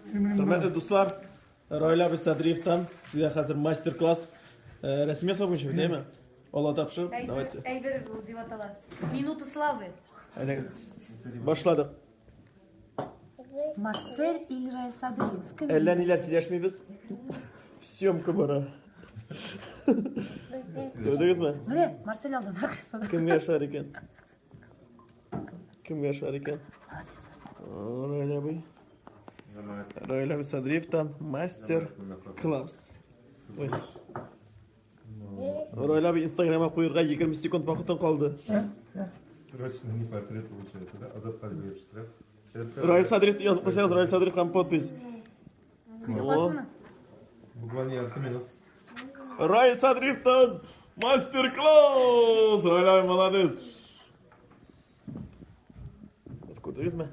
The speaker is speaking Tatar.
Хөрмәтле дуслар, Раил абый Садриевтан сезгә хәзер мастер-класс рәсем ясау буенча, әйеме? Алла тапшырып, давайте. Әйбер бу дип атала. Минута славы. Әйдәгез. Башладык. Марсель или Раил Садриев? Кем? Әллә ниләр сөйләшмибез. Съемка бара. Күрдегезме? Менә Марсель алдан. Кемгә ошар икән? Кемгә ошар икән? Раил абый. Раил абый Садриевтан мастер-класс. Ой. Раил абый, Инстаграмга куярга 20 секунд вакытың калды. Срочно не портрет получается, да? Азат Хазиев штраф. Раил Садриев язып куйсагыз, Раил Садриев һәм подпись. Күзе. Буквально ярты минус. Раил Садриевтан мастер-класс! Раил абый молодец! Күрдегезме?